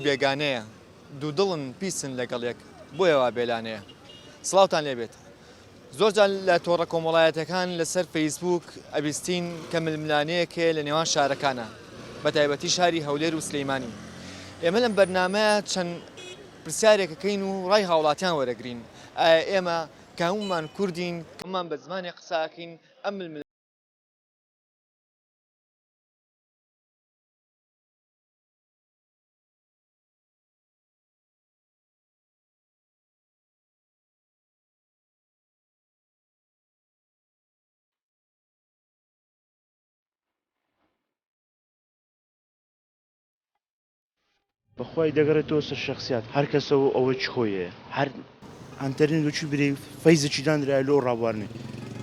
بێگانەیە دوودڵن پیسن لەگەڵ یەک بۆیە وا بێلانەیە. سڵاوتان لێبێت. زۆرجار لە تۆڕە کۆمەڵایەتەکان لەسەر فەیسبووک ئەبیستین کە ململانێیەک هەیە لە نێوان شارەکانا بە تایبەتی شاری هەولێر و سلیمانی. ئێمە لەم بەرنامەیە چەند پرسیارێک ئەکەین و ڕای هاوڵاتیان وەرەگرین ئایا ئێمە کە هەموومان کوردین هەموومان بە زمانێک قسە ئەکەین ئەم ململانێ بەخوای دەگەڕێتەوە سەر شەخسیات هەر کەسە و ئەوەی چ خۆی هەیە هەر ئەنتەرنێت وەکی برێ فەیزەکی دانرایە لۆ ڕابوارنێ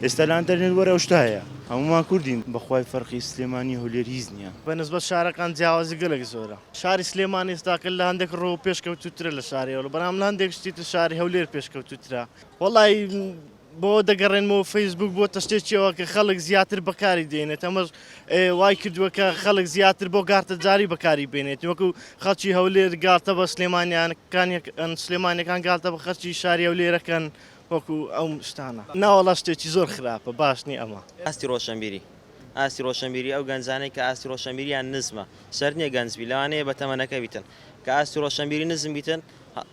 ئێستا لە ئەنتەرنێت وەرە ئەو شتە هەیە هەموومان کوردین بەخوای فەرقی سلێمانی هەولێر هیچ نییە. بە نسبەت شارەکان جیاوازی گەلێک زۆرە. شاری سلێمانی ئێستاکە لە هەندێک ڕوو پێشکەوتووترە لە شاری هەولێر بەڵام لە هەندێک شتی تر شاری هەولێر پێشکەوتووترە. وەڵای بۆ دەگەڕێنمەوە فەیسبوک بۆتە شتێکیەوە کە خەڵک زیاتر بەکاری دێنێت ئەمەش وای کردووە کە خەڵک زیاتر بۆ گارتەجاری بەکاری بێنێت وەکو خەڵکی هەولێر گالتە بە سلێمانیانەکان سلێمانەکان گالتە بە خەرکی شاری هەولێرەکەن وەکو ئەو شتانە ناوەڵا شتێکی زۆر خراپە باش نی ئەمە. ئاستی ڕۆشنبیری ئاستی ڕۆشنبیری ئەو گەنجانەی کە ئاستی ڕۆشنبیریان نزمە شەرت نییە گەنج بی لەوانەیە بە تەمەنەکە بیتن کە ئاستی ڕۆشنبیری نزم بیتن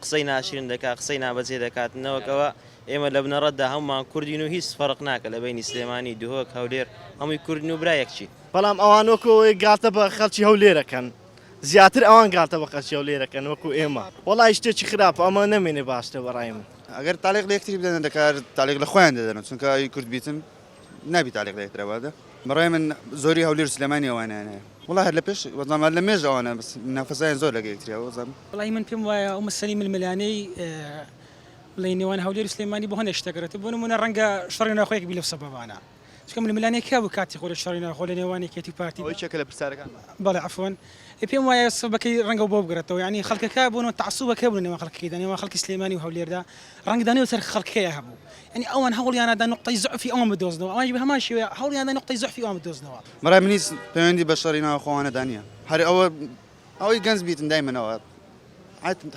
قسەی ناشرین دەکات قسەی نابەجێ دەکات نەوەک ئەوە ئێمە لە بنەڕەتدا هەموومان کوردین و هیچ فەرق ناکە لە بەینی سلێمانی دهۆک هەولێر هەمووی کوردن و برا یەکچین. بەڵام ئەوان وەکو ئەوەی گاڵتە بە خەڵکی هەولێرەکەن زیاتر ئەوان گاڵتە بە خەڵکی هەولێرەکەن وەکو ئێمە وەڵی شتێکی خراپە ئەمە نەمێنێ باشترە بەڕای من. ئەگەر تالیق لە یەکتری بدەن دەکار تالیق لە خۆیان دەدەن چونکە ئەوی کورد بیتن نابی تالیق لە یەکترە بادە بەڕای من زۆری هەولێر و سلێمانی ئەوانیان هەیە وەڵا هەر لە پێش وەزانم هەر لە مێژ ئەوانە بەس منافەسەیان زۆر لەگە یەکتریا وەزانم. وەڵاهی من پێم وایە ئەو مەسەلەی ململانێی بڵێین نێوان هەولێر و سلێمانی بۆ هەندێک شت دەگەڕێتەوە بۆ نموونە ڕەنگە شەڕی ناوخۆیەک بی لەو سەبەبانە چونکە ململانێ هەبوو کاتی خۆی لە شەڕی ناوخۆ لە نێوان یەکێتی و پارتی ئەوە یەکێکە لە پرسیارەکانمان. بەڵێ عەفوەن پێم وایە سەبەبەکەی ڕەنگە بۆ بگەڕێتەوە یانی خەڵکەکە بۆ نموونە تەعسوبەک هەبوو لە نێوان خەڵکەکەیدا نێوان خەڵکی سلێمانی و هەولێردا ڕەنگدانەوەی لەسەر خەڵکەکەیا هەبوو یانی ئەوان هەوڵیاندا نوقتەی زوعفی ئەوان بدۆزنەوە ئەوانیش بە هەمان شێوە هەوڵیاندا نوقتەی زوعفی ئەوان بدۆزنەوە. بەڕای من هیچ پەیوەندی بە شەڕی ناوخۆوانەدا نییە هەر ئەوە ئەوەی گەنج بیتن دایمەن ئەوە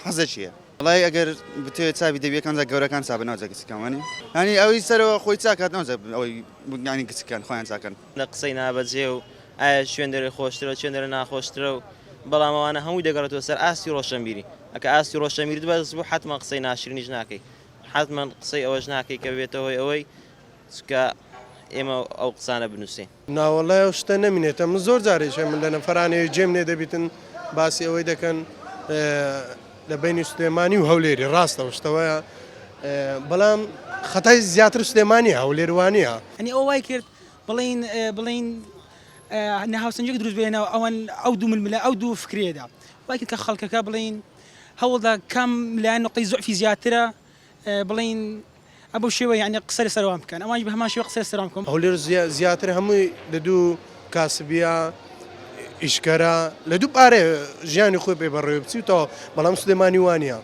حەزەکیە. وەڵایی ئەگەر بتەوێت چابی دەبیەکان جا گەورەکان چابن نەوجا گچکان وانیە یانی ئەوەی سەرەوە خۆی چاکات نەوجا ئەوەی یانی گچکان خۆیان چاکەن. لە قسەی نابەجێ و ئایا کوێن دەرێ خۆشترە و کوێن دەرێ ناخۆشترە و بەڵام ئەوانە هەمووی دەگەڕێتەوە سەر ئاستی ڕۆشنبیری ئەکە ئاستی ڕۆشنبیریت بەرز بوو حەتمەن قسەی ناشرینیش ناکەی حەتمەن قسەی ئەوەش ناکەی کە ببێتە هۆی ئەوەی چونکە ئێمە ئەو قسانە بنووسین. ناوەڵای ئەو شتە نەمینێتە من زۆر جاریش هەیە من لە نەفەرانەوەی جێم لێ دەبیتن باسی ئەوەی دەکەن لە بینی سلێمانی و هەولێری ڕاستە ئەو شتەوەیە بەڵام خەتای زیاتر سلێمانی هەولێر وانە. یانی ئەوە وای کرد بڵێین بڵێین ناهاوسەنگیەک دروست بێ لەناو ئەوان ئەو دوو ململە ئەو دوو فکرەیەدا وای کرد کە خەڵکەکە بڵێین هەوڵدا کام لایەن نوقتەی زوعفی زیاترە بڵێین بەو شێوە یانی قسە لەسەر ئەوان بکەن ئەوانیش بە هەمان شێوە قسە لەسەر ئەوان بکەن. هەولێر زیاتر هەمووی لە دوو کاسبیە ئیشکەرە لە دوو پارەیە ژیانی خۆی پێ بەڕێوە بچی و تەواو بەڵام سلێمانی وانە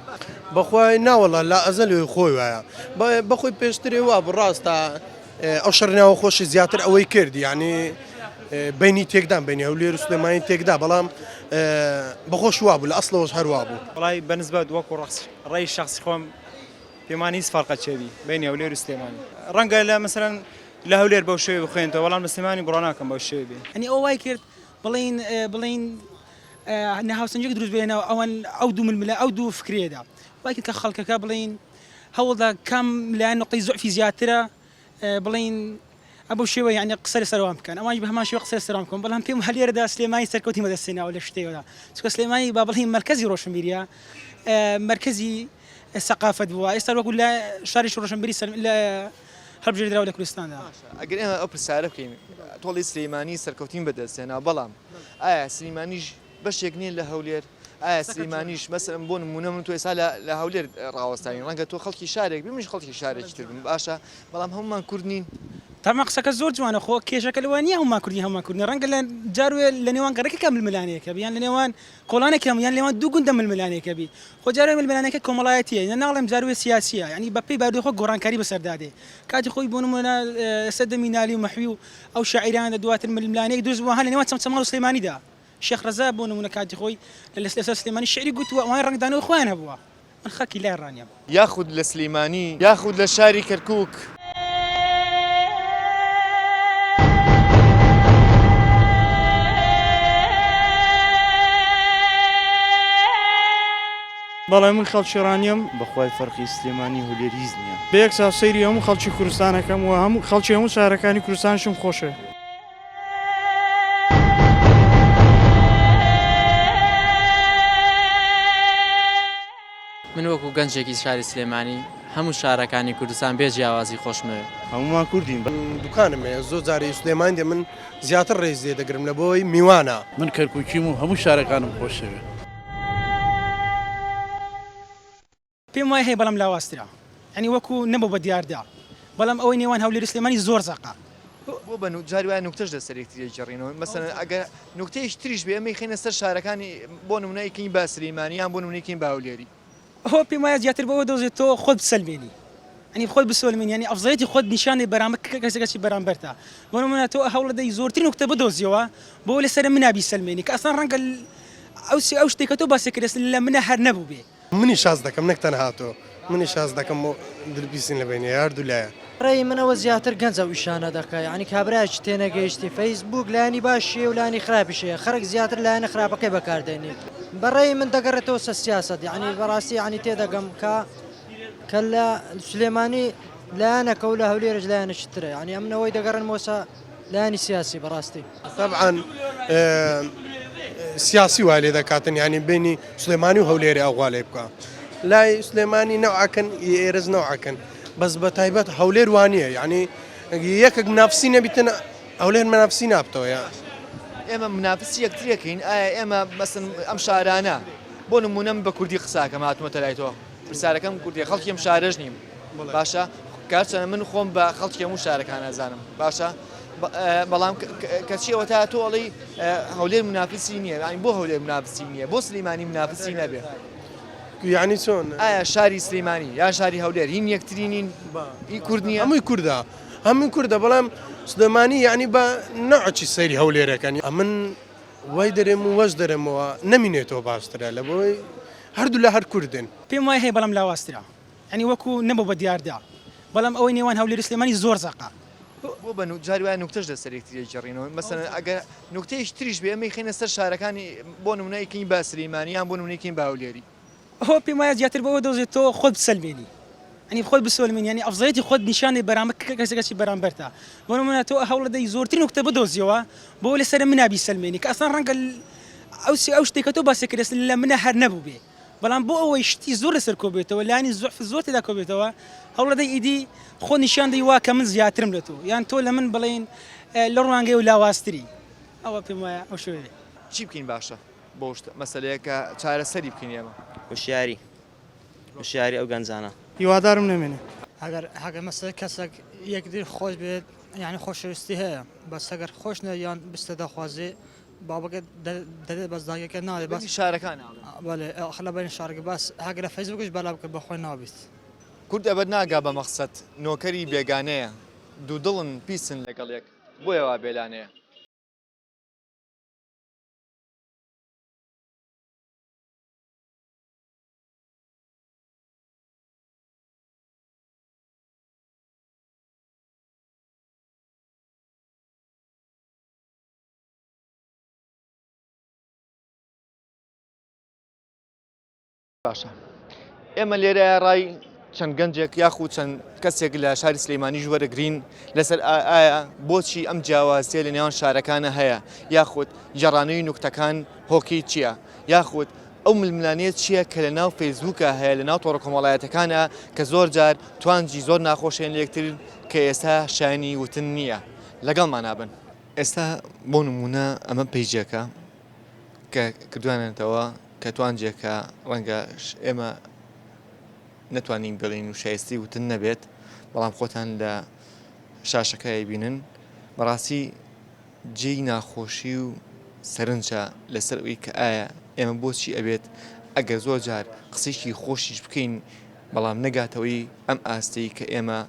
بەخوای ناوەڵا لە ئەزەل خۆی وایە بەخۆی پێشترێ وا بوو ڕاستە ئەو شەڕی ناوەخۆشی زیاتر ئەوەی کرد یعنی بینی تێکدان بینی هەولێر و سلێمانی تێکدا بەڵام بەخۆش وا بوو لە ئەسڵەوەش هەر وا بوو. وەڵای بەنسبەت وەکو ڕەئی شەخسی خۆم پێمان هیچ فەرقە چێبی بینی هەولێر و سلێمانی ڕەنگە لە مەسەلەن لە هەولێر بەو شێوەیە بخوێنێتەوە بەڵام لە سلێمانی بڕوا ناکەم بەو شێوەیە بێ. یانی ئەوە وای کرد بڵێین بڵێین ناهاوسەنگیەک دروست بێ لەناو ئەوان ئەو دوو ململە ئەو دوو فکرەیەدا وای کرد کە خەڵکەکە بڵێین هەوڵدا کام لایەن نوقتەی زوعفی زیاترە بڵێین بەو شێوە یانی قسە لەسەر ئەوان بکەن ئەوانیش بە هەمان شێوە قسە لەسەر ئەوان بکەن بەڵام پێم وایە لێرەدا سلێمانی سەرکەوتنی بەدەست هێناوە لە شتێکدا چونکە سلێمانی با بڵێین مەرکەزی ڕۆشنبیریە مەرکەزی سەقافەت بووە ئێستا وەکو لە شاریش ڕۆشنبیری سەر لە هەڵبژێردراوە لە کوردستاندا. باشە ئەگەر ئێمە ئەو پرسیارە بکەین تۆڵی سلێمانی سەرکەوتنی بەدەست هێنا بەڵام ئایا سلیمانیش بەشێک نییە لە هەولێر؟ ئایا سلیمانیش مەسەلەن بۆ نموونە من تۆ ئێستا لە هەولێر ڕاوەستاوین ڕەنگە تۆ خەڵکی شارێک بی منیش خەڵکی شارێکی تر بم باشە بەڵام هەموومان کورد نین؟ تەبعەن قسەکە زۆر جوانە خۆ کێشەکە لەوە نییە هەموومان کوردین هەموومان کورد نین ڕەنگە لە جاروێ لە نێوان گەڕەکێکا ململانێیەک هەبی یان لە نێوان کۆڵانێک هەم یان لێوان دوو گوندە ململانێیەک هەبی خۆ جاروێ ململانێکە کۆمەڵایەتییە یان ناڵێم جاروێ سیاسییە یانی بە پێی بارودۆخ گۆڕانکاری بەسەردا دێ کاتی خۆی بۆ نموونە سەردەمی نالی و مەحوی و ئەو شاعیرانە دواتر ململانێیەک دروست بووە هەر لە نێوان چەمچەماڵ و سلێمانیدا. شێخ ڕەزا بۆ نموونە کاتی خۆی لەسەر سلێمانی شیعری گوتووە، ئەوانە ڕەنگدانەوەی خۆیان هەبووە. من خەڵکی لای ڕانیەم. یاخود لە سلیمانی یاخود لە شاری کەرکوک. بەڵێ من خەڵکی ڕانیەم. بەخوای فەرقی سلێمانی هەولێر هیچ نیە. بە یەک چاو سەیری هەموو خەڵکی کوردستان ئەکەم و هەموو خەڵکی هەموو شارەکانی کوردستانیشم خۆشەوێ. من وەکو گەنجێکی شاری سلێمانی هەموو شارەکانی کوردستان بێ جیاوازی خۆشمەوێ. هەموومان کوردین. دوکانم هەیە زۆر جاری سلێمانی دێ من زیاتر ڕێز لێ دەگرم لە بۆی میوانە. من کەرکوکیم و هەموو شارەکانم خۆشەوێ. پێم وایە هەیە بەڵام لاوازترە یانی وەکو نەبوو بە دیاردە بەڵام ئەوەی نێوان هەولێر و سلێمانی زۆر زەقە. بۆ بە جاری وایە نوکتەش لەسەر یەکتری ئەگێڕینەوە مەسەلەن ئەگەر نوکتەیەکی تریش بێ ئێمە ئەیخەینە سەر شارەکانی بۆ نمونە ئەیکەین بە سلێمانی یان بۆ نمونە ئەیکەین بە هەولێری. ئەوە پێم وایە زیاتر بەوە دۆزێت تۆ خۆت بسەلمێنی یانی خۆت بسۆلمێنی یانی ئەفزەلیەتی خۆت نیشان دەی بەرامبەر کەسێکی بەرامبەرتە بۆ نمونە تۆ هەوڵەدەی زۆرترین نوکتە بدۆزیەوە بۆ لەسەر منا بیسەلمێنی کە ئەسڵەن ڕەنگە ئەو ئەو شتێک کە تۆ باسی کرد لە منا هەر نەبووبێ. منیش حەز دەکەم نەک تەنها تۆ منیش حەز دەکەم و دلپیسین لە بەینی هەردوو لایە. ڕەئی من ئەوە زیاتر گەنج ئەو ئیشانە دەکا یەعنی کابرایەکی تێنەگەیشتی فەیس بووک لایەنی باشی هەیە و لایەنی خراپیش هەیە خەرک زیاتر لایەنە خراپەکەی بەکار دێنی بە ڕەئی من دەگەڕێتەوە سەر سیاسەت یەعنی بەڕاستی یەعنی تێدەگەم کە کە لە سلێمانی لایەنەکە و لە هەولێرش لایەنێکی ترە یەعنی ئەمن ئەوەی دەگەڕێنمەوە سە لایەنی سیاسی بەڕاستی. تەبعەن سیاسی وای لێ دەکاتن یانی بینی سلێمانی و هەولێری ئەوغا لێ بکە لای سلێمانی نەوعەکەن ئێرز نەوعەکەن بەس بە تایبەت هەولێر وانە یعنی یەکێک منافسی نەبیتن هەولێر منافسی نابتەوە یا ئێمە منافسی یەکتریەکەین ئایا ئێمە مەسن ئەم شارانە بۆ نمونەم بە کوردی قساکەم هاتومەتە لای تۆ پرسیارەکەم کوردی خەڵکی ئەم شارەش نیم باشە کارچەنە من خۆم بە خەڵکی هەموو شارەکان ئەزانم باشە بەڵام کەچی ئەوە تا تۆ ئەڵێی هەولێر منافسی نییە یانی بۆ هەولێر منافسی نییە بۆ سلیمانی منافسی نەبێ یعنی چۆن ئایا شاری سلیمانی یا شاری هەولێر هین یەکتری نین ئی کورد نییە هەمووی کوردە هەمووی کوردە بەڵام سلێمانی یعنی بە نەعچی سەیری هەولێرەکەن ئەمن وای دەرێم و وەش دەرێمەوە نەمینێتەوە باشترە لە بۆی هەردوو لە هەر کوردن. پێم وایە هەیە بەڵام لاوازترە یانی وەکو نەبوو بە دیاردە بەڵام ئەوەی نێوان هەولێر و سلێمانی زۆر زەقە. بۆ بە جاری وایە نوکتەش لەسەر یەکتری ئەگێڕینەوە مەسەلەن ئەگەر نوکتەیەکی تریش بێ ئێمە ئەیخەینە سەر شارەکانی بۆ نمونە ئەیکەین بە سلێمانی یان بۆ نمونە ئەیکەین بە هەولێری. ئەوە پێم وایە زیاتر بەوە دۆزێت تۆ خۆت بسەلمێنی یانی خۆت بسۆلمێنی یانی ئەفزەلیەتی خۆت نیشان دەی بەرامبەر کەسێکی بەرامبەرتە بۆ نمونە تۆ هەوڵەدەی زۆرترین نوکتە بدۆزیەوە بۆ لەسەر منا بیسەلمێنی کە ئەسڵەن ڕەنگە ئەو ئەو شتێک کە تۆ باسی کرد لە منا هەر نەبووبێ بەڵام بۆ ئەوەی شتی زۆر لەسەر کۆبێتەوە لانی زۆف زۆر تێدا کۆبێتەوە هەوڵەدەی ئیدی خۆ نیشان دەی وا کە من زیاترم لە تۆ یان تۆ لە من بڵێن لە ڕوانگەی و لاوازتری ئەوە پێم وایە ئەو شێوەیە. چی بکەین باشە؟ بۆ مەسەلەیە کە چارەسەری بکەین ئێمە. وشیاری وشیاری ئەو گەنجانە. هیوادارم نەمێنێ. ئەگەر ئەگەر مەسەلەن کەسێک یەکدی خۆش بێت یانی خۆشەویستی هەیە بەس ئەگەر خۆش نە یان بستە دەخوازێ بابەکە دەدێت بەس داگەکە ناڵێ بەس شارەکان بەڵێ ئەخ لە بەین شارەکە بەس هەگەر لە فەیسبووکش بەلا بکە بە خۆی نابیت. کورد ئەبەد ناگا بە مەخسەد نۆکەری بێگانەیە دوودڵن پیسن لەگەڵ یەک بۆیە وا بێلانەیە. باشە ئێمە لێرە ڕای چەند گەنجێک یاخود چەند کەسێک لە شاری سلەیمانیش وەرەگرین لەسەر ئایا بۆچی ئەم جیاوازیە لە نێوان شارەکانە هەیە یاخود گێڕانەوەی نوکتەکان هۆکەی چییە یاخود ئەو ململانێ چییە کە لە ناو فەیسبووکە هەیە لە ناو تۆڕە کۆمەڵایەتەکانە کە زۆر جار توانجی زۆر ناخۆشێن لە یەکتر کە ئێستا شایانی وتن نییە لەگەڵمانا بن. ئێستا بۆ نمونە ئەمە پەیجێکە کە کردوانێتەوە کە توانجێکە ڕەنگە ئێمە نەتوانین بڵێین و شایستەی وتن نەبێت بەڵام خۆتان لە شاشەکە ئەیبینن بەڕاستی جێی ناخۆشی و سەرنجە لەسەر ئەوی کە ئایا ئێمە بۆچی ئەبێت ئەگەر زۆر جار قسەیەکی خۆشیش بکەین بەڵام نەگاتەوەی ئەم ئاستەی کە ئێمە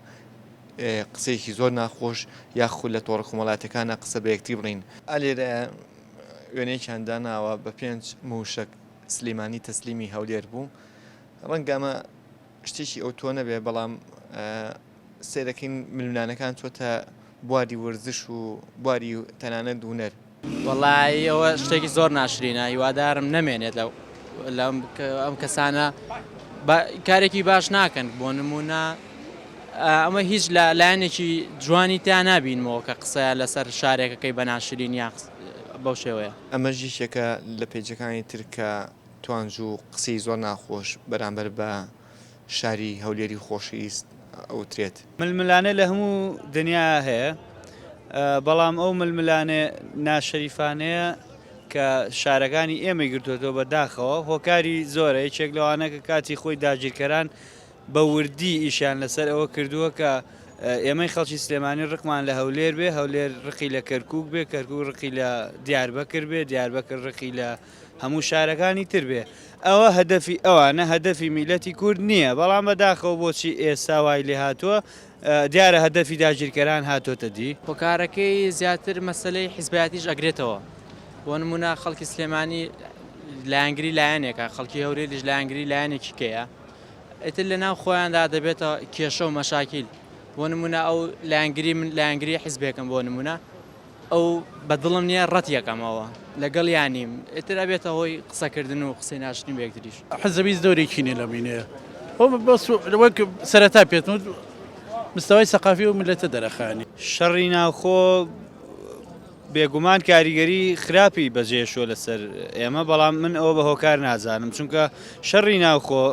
قسەیەکی زۆر ناخۆش یاخود لە تۆڕە کۆمەڵاتەکانە قسە بە یەکتری بڵین ئەلێرە. وێنەیەکیان داناوە بە پێنج مووشەک سلیمانی تەسلیمی هەولێر بوو. ڕەنگە ئەمە شتێکی ئەوتۆ نەبێ بەڵام سەیرەکەین ململانەکان چۆتە بواری وەرزش و بواری تەنانەت هونەر. وەڵایی ئەوە شتێکی زۆر ناشرینە هیوادارم نەمێنێت لەو لەم ئەم کەسانە کارێکی باش ناکەن بۆ نمونە ئەمە هیچ لە لایەنێکی جوانی تا نابینمەوە کە قسەیە لەسەر شارێکەکەی بە ناشرین یان بەو شێوەیە. ئەمەش یەکێکە لە پەیجەکانی تر کە توانج و قسەی زۆر ناخۆش بەرامبەر بە شاری هەولێری خۆشەویست ئەوترێت. ململانێ لە هەموو دنیا هەیە، بەڵام ئەو ململانێ ناشەریفانەیە کە شارەکانی ئێمەی گرتووەتەوە بە داخەوە هۆکاری زۆرە، یەکێک لەوانە کە کاتی خۆی داگیرکەران بە وردی ئیشیان لەسەر ئەوە کردووە کە ئێمەی خەڵکی سلێمانی ڕقمان لە هەولێر بێ، هەولێر ڕقی لە کەرکووک بێ، کەرکووک ڕقی لە دیاربەکر بێ، دیاربەکر ڕقی لە هەموو شارەکانی تر بێ. ئەوە هەدەفی ئەوانە، هەدەفی میللەتی کورد نییە، بەڵام بە داخەوە بۆچی ئێستا وای لێ هاتووە، دیارە هەدەفی داگیرکەران هاتۆتە دی. هۆکارەکەی زیاتر مەسەلەی حیزبایەتیش ئەگرێتەوە، بۆ نموونە خەڵکی سلێمانی لایەنگری لایەنێکە، خەڵکی هەولێریش لایەنگری لایەنێکی کەیە، ئیتر لە ناو خۆیاندا دەبێتە کێشە و مەشاکیل، بۆ نموونە ئەو لایەنگری من لایەنگری حیزبێکم بۆ نموونە ئەو بە دڵم نییە ڕەتی ئەکەمەوە لەگەڵیا نیم ئیتر ئەبێتە هۆی قسەکردن و قسەی ناشرین بە یەکتریش. حزب هیچ دەورێکی نیە لەم مینەیە بەس وەک سەرەتا پێتم وت مستەوای سەقافی ئەو میللەتە دەرەخانی. شەڕی ناوخۆ بێگومان کاریگەری خراپی بەجێشووە لەسەر ئێمە، بەڵام من ئەوە بە هۆکار نازانم، چونکە شەڕی ناوخۆ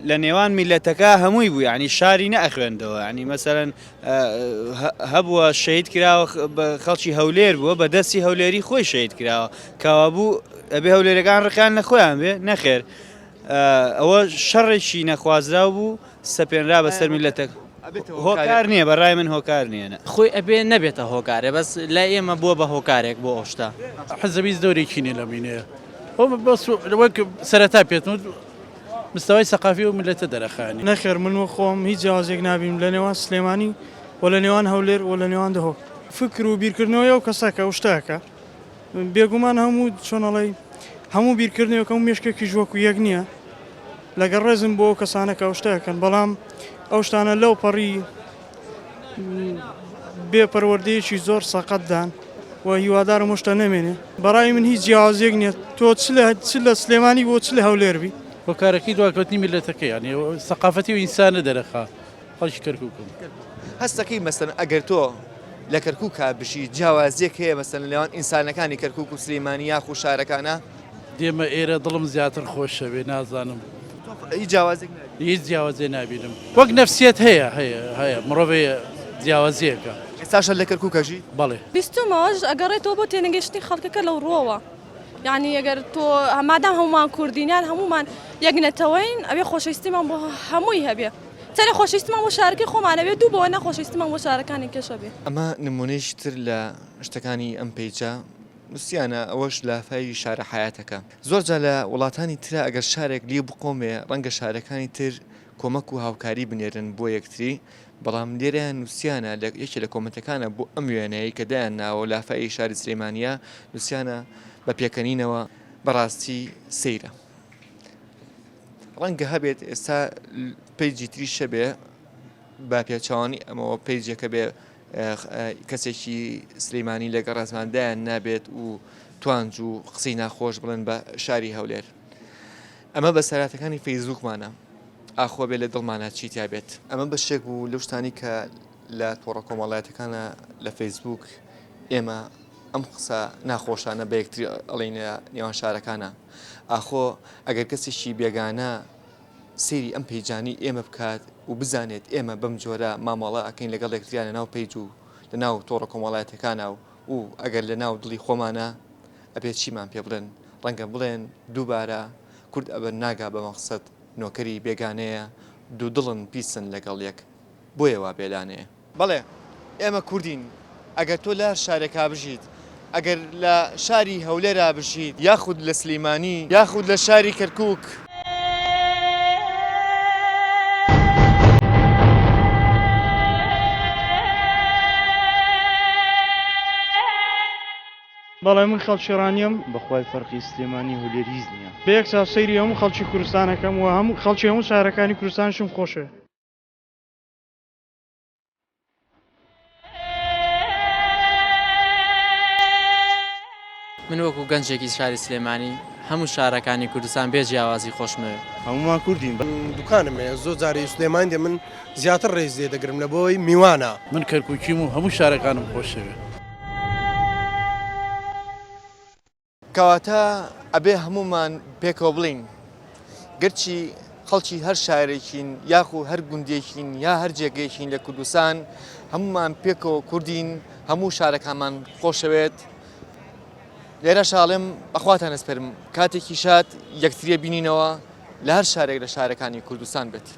لە نێوان میلەتەکە هەمووی بوو یعنی شاری نەئەخوێندەوە ینی مەسەرەن هەبووە شەید کراوە خەڵکی هەولێر بووە بە دەستی هەولێری خۆی شەید کراوە کەوابوو ئەبێ هەولێرەکان ڕقیان لە خۆیان بێ نەخێر ئەوە شەڕێکی نەخوازراو بوو سەپێنرا بەسەر میلەتەکە هۆکار نییە بە ڕای من هۆکار نییە. خۆی ئەبێ نەبێتە هۆکارێ بەس لای ئێمە بووە بە هۆکارێک بۆ ئەو شتە. حزب هیچ دەورێکی نیە لەم مینەیە بەس وەک سەرەتا پێتم وت مستەوای سەقافی ئەو میللەتە دەرەخانی. نەخێر من وەک خۆم هیچ جیاوازیەک نابینم لە نێوان سلێمانی و لە نێوان هەولێر و لە نێوان دهۆک. فکر و بیرکردنەوەی ئەو کەسە کە ئەو شتە ئەکا بێگومان هەموو چۆن ئەڵێی هەموو بیرکردنەوەک هەموو مێشکێکیش وەکو یەک نییە لەگەڵ ڕێزم بۆ ئەو کەسانە کە ئەو شتە ئەکەن بەڵام ئەو شتانە لەو پەڕی بێ پەروەردەیەکی زۆر سەقەتدان و هیوادارم ئەو شتە نەمێنێ بەڕای من هیچ جیاوازیەک نییە تۆ چ لە چ لە سلێمانی بۆ چ لە هەولێر بی. هۆکارەکەی دواکەوتنی میللەتەکە یانی سەقافەتی و ئینسانە دەرەخا. خەڵکی کەرکوکم. هەستەکەی مەسەلەن ئەگەر تۆ لە کەرکوکا بژی جیاوازیەک هەیە مەسەلەن لە نێوان ئینسانەکانی کەرکوک و سلیمانی یاخو شارەکانا؟ دێمە ئێرە دڵم زیاتر خۆشەوێ نازانم. تۆ هیچ جیاوازیەک نابینی؟ هیچ جیاوازیە نابینم وەک نەفسیەت هەیە هەیە هەیە مڕۆڤ هەیە جیاوازیەکە. ئێستاش هەر لە کەرکوک ئەژی؟ بەڵێ. بیستومە ئەوەش ئەگەڕێتەوە بۆ تێنەگەیشتنی خەڵکەکە لەو ڕووەوە یانی ئەگەر تۆ مادام هەموومان کوردین یان هەموومان یەک نەتەوەین ئەبێ خۆشەویستیمان بۆ هەمووی هەبێ چەنێ خۆشەویستیمان بۆ شارەکەی خۆمان هەبێ دوو بەوە نە خۆشەویستیمان بۆ شارەکانی کەش هەبێ. ئەمە نمونەیەکی تر لە شتەکانی ئەم پەیجە نوسیانە ئەوەش لافاوی شارە حەیاتەکە. زۆر جار لە وڵاتانی ترا ئەگەر شارێک لێ بقەومێ ڕەنگە شارەکانی تر کۆمەک و هاوکاری بنێرن بۆ یەکتری بەڵام لێرەیان نوسیانە لە یەکێ لە کۆمێنتەکانە بۆ ئەم وێنەیەی کە دایان ناوە لافاوی شاری سلێمانیە نوسیانە بە پێکەنینەوە بەڕاستی سەیرە. ڕەنگە هەبێت ئێستا پەیجی تریش هەبێ بە پێچەوانی ئەمەوە پەیجێکە بێ کەسێکی سلەیمانی لەگەڵ ڕێزماندایان نابێت و توانج و قسەی ناخۆش بڵێن بە شاری هەولێر ئەمە بە سەراتەکانی فەیسبوکمانە ئاخۆ بێ لە دڵمانە چی تیا بێت ئەمە بەشێک بوو لەو شتانی کە لە تۆڕە کۆمەڵایەتەکانە لە فەیسبوک ئێمە ئەم قسە ناخۆشانە بە یەکتری ئەڵێین لە نێوان شارەکانە ئاخۆ ئەگەر کەسێکی بێگانە سەیری ئەم پەیجانەی ئێمە بکات و بزانێت ئێمە بەم جۆرە مامەڵە ئەکەین لەگەڵ یەکتریا لەناو پەیج و لەناو تۆڕە کۆمەڵایەتیەکانا و ئەگەر لەناو دڵی خۆمانا ئەبێ چیمان پێ بڵێن ڕەنگە بڵێن دووبارە کورد ئەبەر ناگا بە مەقسەد نۆکەری بێگانەیە دوودڵن پیسن لەگەڵ یەک بۆیە وا بێلانەیە. بەڵێ ئێمە کوردین ئەگەر تۆ لە هەر شارێکا بژیت ئەگەر لە شاری هەولێرا بژیت یاخود لە سلیمانی یاخود لە شاری کەرکوک. بەڵێ من خەڵکی ڕانیەم. بەخوای فەرقی سلێمانی هەولێر هیچ نیە. بە یەک چاو سەیری هەموو خەڵکی کوردستان ئەکەم و هەموو خەڵکی هەموو شارەکانی کوردستانیشم خۆشەوێ. من وەکو گەنجێکی شاری سلێمانی هەموو شارەکانی کوردستان بێ جیاوازی خۆشمەوێ. هەموومان کوردین. دوکانم هەیە زۆر جاری سلێمانی دێم من زیاتر ڕێز لێ دەگرم لە بۆی میوانە. من کەرکوکیم و هەموو شارەکانم خۆشەوێ. کەواتە ئەبێ هەموومان پێکەوە بڵێین گەرچی خەڵکی هەر شارێکین یاخو هەر گوندێکین یا هەر جێگەیەکین لە کوردستان هەمومان پێکەوە کوردین هەموو شارەکانمان خۆشەوێت لێرە شاڵێم بەخواتان ئەسپێرم کاتێکی شاد یەکتریە بینینەوە لە هەر شارێک لە شارەکانی کوردستان بێت.